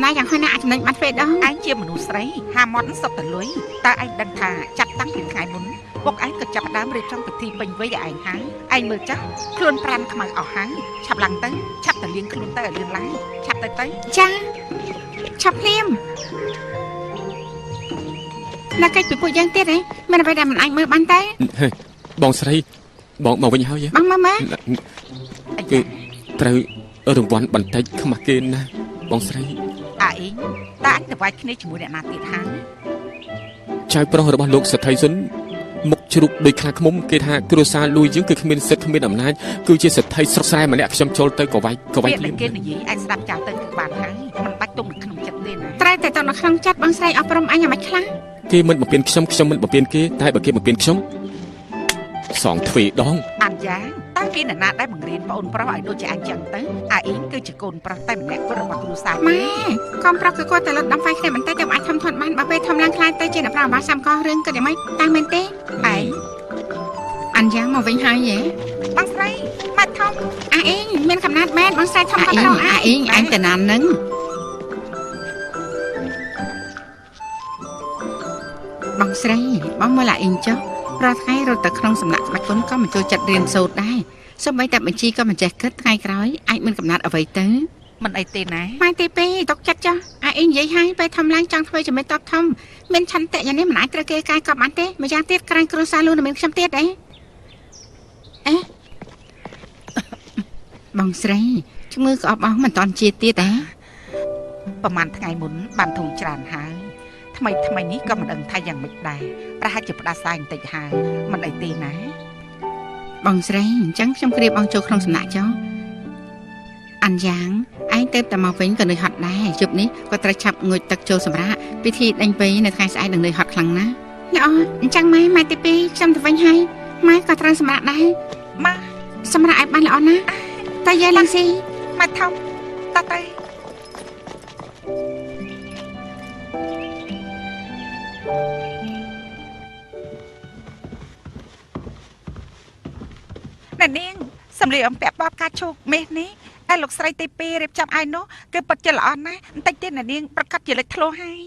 ណាយយ៉ាងហោចណាស់អាចចំណេញបានទ្វេដង ឯងជាមនុស្សស្រីហាមាត់សុទ្ធតែលុយតើឯងដឹងថាចាប់តាំងពីថ្ងៃមុនពុកឯងក៏ចាប់ផ្ដើមរៀបចំពិធីពេញវ័យឲ្យឯងហើយឯងមើលចាស់ខ្លួនប្រានខ្មៅអស់ហើយឆាប់ឡើងទៅឆាប់ទៅលាងខ្លួនទៅឲ្យលឿនឡើងឆាប់ទៅទៅ ចាឆាប់ភ្លាមណាកិច្ចពីពួកយើងទៀតហ៎មានអ្វីដែលមិនអាចមើលបានទេ បងស្រីបងមកវិញហើយ បងមើលមើល គឺត្រូវរង្វាន់បន្តិចខ្មាស់គេណាបងស្រី អាអ៊ីងតើអញទៅវាយគ្នាជាមួយអ្នកណាទៀតហើយ ចៅប្រុសរបស់លោកសថីសុនមុខជ្រូកដូចខ្លាឃ្មុំគេថាគ្រួសារលួយយើងគឺគ្មានសិទ្ធិគ្មានអំណាចគឺជាសថីស្រុកស្រែម្នាក់ខ្ញុំចូលទៅក៏វាយក៏វាយ ភ្លាមគេនិយាយឯងស្ដាប់ចោលទៅគឺបានហើយមិនបាច់ទុំនៅក្នុងចិត្តទេណា ត្រូវតែទៅនៅក្នុងចិត្តបងស្រីអប់រំអញយ៉ាងម៉េចខ្លះ គេមិនបំពេញខ្ញុំខ្ញុំមិនបំពេញគេតែបើគេបំពេញខ្ញុំសងទ្វេដង អានយ៉ាងតើគេនរណាដែលបង្រៀនប្អូនប្រុសឲ្យដូចជាអញចឹងទៅអាអ៊ីងគឺជាកូនប្រុសតែម្នាក់គត់របស់គ្រួសារ ម៉ែកូនប្រុសគឺគាត់តែលត់ដំហ្វៃគ្នាបន្តិចទៅអាចធំធាត់បានបើពេលធំឡើងខ្លាចទៅជាអ្នកប្រាបាសាមករឿងគិតយ៉ាងម៉េចតាមែនទេឯងអានយ៉ាងមកវិញហើយហ៎ បងស្រីម៉ែធំ អាអ៊ីងមានកំណត់មែនបងស្រីធំគាត់ត្រង់អាអ៊ីងឯងទៅណានឹងបងស្រីបងមើលអាអ៊ីងចុះរាល់ថ្ងៃរត់ទៅក្នុងសំណាក់ក្បាច់គុណក៏មិនចូលចិត្តរៀនសូត្រដែរសូម្បីតែបញ្ជីក៏មិនចេះគិតថ្ងៃក្រោយអាចមានកំណត់អ្វីទៅ មិនអីទេណា ម៉ែទេពេຕົកចិត្តចុះអាអ៊ីងនិយាយហើយពេលធំឡើងចង់ធ្វើជាមេតបធំមានឆន្ទៈយ៉ាងនេះមិនអាចត្រូវគេកាយកប់បានទេម្យ៉ាងទៀតក្រែងគ្រួសារលូនមានខ្ញុំទៀតអីអេបងស្រីជំងឺក្អប់អស់មិនតាន់ជាទៀតអេ ប្រហែលថ្ងៃមុនបានធូរច្រើនហើយថ្មីថ្មីនេះក៏មិនដឹងថាយ៉ាងម៉េចដែរប្រហែលជាផ្ដាសាយបន្តិចហើយមិនអីទេណា បងស្រីអញ្ចឹងខ្ញុំគ្រាបបងចូលក្នុងសំណាក់ចុះអានយ៉ាងឯងទៅតែមកវិញក៏នឿយហត់ដែរយប់នេះក៏ត្រូវឆាប់ងូតទឹកចូលសម្រាកពិធីដេញវៃនៅថ្ងៃស្អែកនឹងនឿយហត់ខ្លាំងណាស់ល្អអញ្ចឹងម៉ែម៉ែទី2ខ្ញុំទៅវិញហើយម៉ែក៏ត្រូវសម្រាកដែរ ម៉ា សម្រាកឲ្យបានល្អណាស់តែយាយឡើងស៊ី ម៉ែធំតទៅអ្នកនាងសម្លៀកបំពាក់បបការឈូកមាសនេះតែលោកស្រីទី2រៀបចំឲ្យនោះគឺពិតជាល្អណាស់បន្តិចទៀតអ្នកនាងប្រកាសជាលេចធ្លោហើយ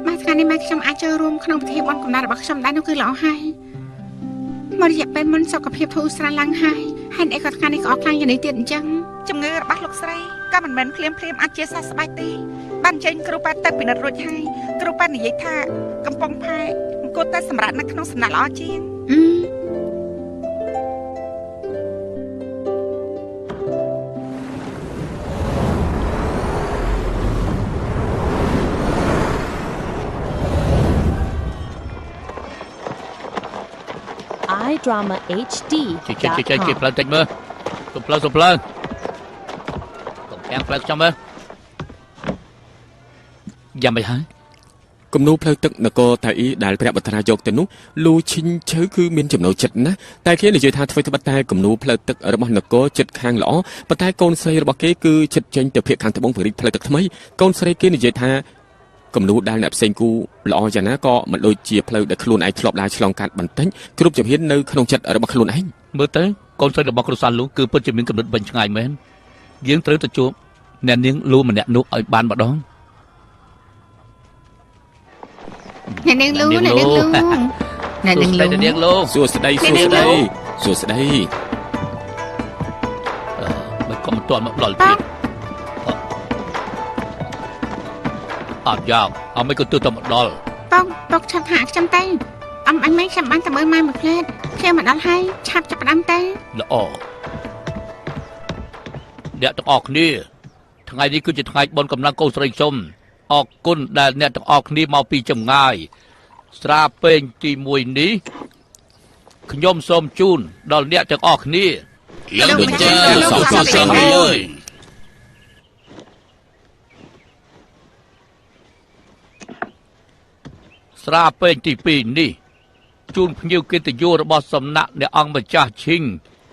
ម៉ែថ្ងៃនេះម៉ែខ្ញុំអាចចូលរួមក្នុងពិធីបុណ្យកំណើតរបស់ខ្ញុំដែរនោះគឺល្អហើយមករយៈពេលមុនសុខភាពធូរស្រាលឡើងហើយហេតុអីក៏ថ្ងៃនេះក៏អត់ខ្លាំងយ៉ាងនេះទៀតអញ្ចឹង ជំងឺរបស់លោកស្រីក៏មិនមែនភ្លាមភ្លាមអាចជាសះស្បើយទេបានចេញគ្រូពេទ្យទៅពិនិត្យរួចហើយគ្រូពេទ្យនិយាយថាកំពុងផែគួរតែសម្រាប់នៅក្នុងសំណាក់ល្អជាង អឺ iDrama HD ចេះចេះចេះគេផ្លូវតិចមើលសុំផ្លូវសុំផ្លូវកុំទាំងផ្លូវខ្ញុំមើលយ៉ាងម៉េចហើយ គំនូផ្លូវទឹកនគរថៃអ៊ីដែលព្រះបត្រាយកទៅនោះលូឈិញឈើគឺមានចំណូលចិត្តណាស់តែគេនិយាយថាធ្វើត្បិតតែគំនូផ្លូវទឹករបស់នគរចិត្តខាងល្អប៉ុន្តែកូនស្រីរបស់គេគឺចិត្តចេញទៅភាគខាងត្បូងពង្រីកផ្លូវទឹកថ្មីកូនស្រីគេនិយាយថាគំនូដែលអ្នកផ្សេងគូល្អយ៉ាងណាក៏មិនដូចជាផ្លូវដែលខ្លួនឯងធ្លាប់ដើរឆ្លងកាត់បន្តិចគ្រប់ជំហាននៅក្នុងចិត្តរបស់ខ្លួនឯង មើលទៅកូនស្រីរបស់គ្រួសារលូគឺពិតជាមានកំណត់វិញឆ្ងាយមែនយើងត្រូវទៅជួបអ្នកនាងលូម្នាក់នោះឲ្យបានម្ដង អ្នកនាងលូអ្នកនាងលូអ្នកនាងលូ អ្នកនាងលូ សួស្តីសួស្តីសួស្តី មិនក៏មិនទាន់មកដល់ទៀតអត់យកអត់មិនក៏ទើបតែមកដល់ បងបងឆាប់ហាក់ខ្ញុំទៅអំអញមិនខ្ញុំបានតែមើលម៉ែមួយផ្លែតខ្ញុំមកដល់ហើយឆាប់ចាប់ផ្ដើមទៅ ល្អអ្នកទាំងអស់គ្នាថ្ងៃនេះគឺជាថ្ងៃបុណ្យកម្លាំងកូនស្រីខ្ញុំអរគុណដែលអ្នកទាំងអស់គ្នាមកពីចម្ងាយស្រាពេងទី1នេះខ្ញុំសូមជូនដល់អ្នកទាំងអស់គ្នា លោកម្ចាស់លោក សូមជូនអើយស្រាពេងទី2នេះជូនភ្ញៀវកិត្តិយសរបស់សំណាក់អ្នកអង្គម្ចាស់ឈិង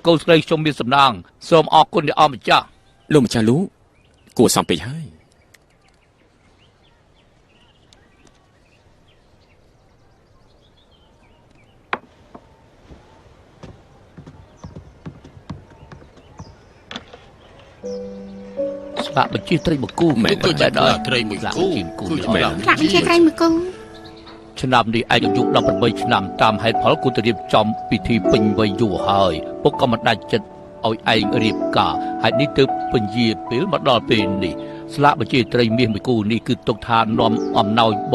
កូនស្រីខ្ញុំមានសំណាងសូមអរគុណអ្នកអង្គម្ចាស់ លោកម្ចាស់លូគួរសមពេកហើយ ស្លាកបញ្ជាត្រីមួយគូ មែន គឺជា ដែរ ផ្លាត្រីមួយគូគឺជា មែន ផ្លាកបញ្ជាត្រីមួយគូ ឆ្នាំនេះឯងអាយុ18ឆ្នាំតាមហេតុផលគូទៅរៀបចំពិធីពេញវ័យយូរហើយពុកក៏មិនដាច់ចិត្តឲ្យឯងរៀបការហេតុនេះទើបពន្យាពេលមកដល់ពេលនេះស្លាកបញ្ជាត្រីមាសមួយគូនេះគឺទុកថានាំអំណោយ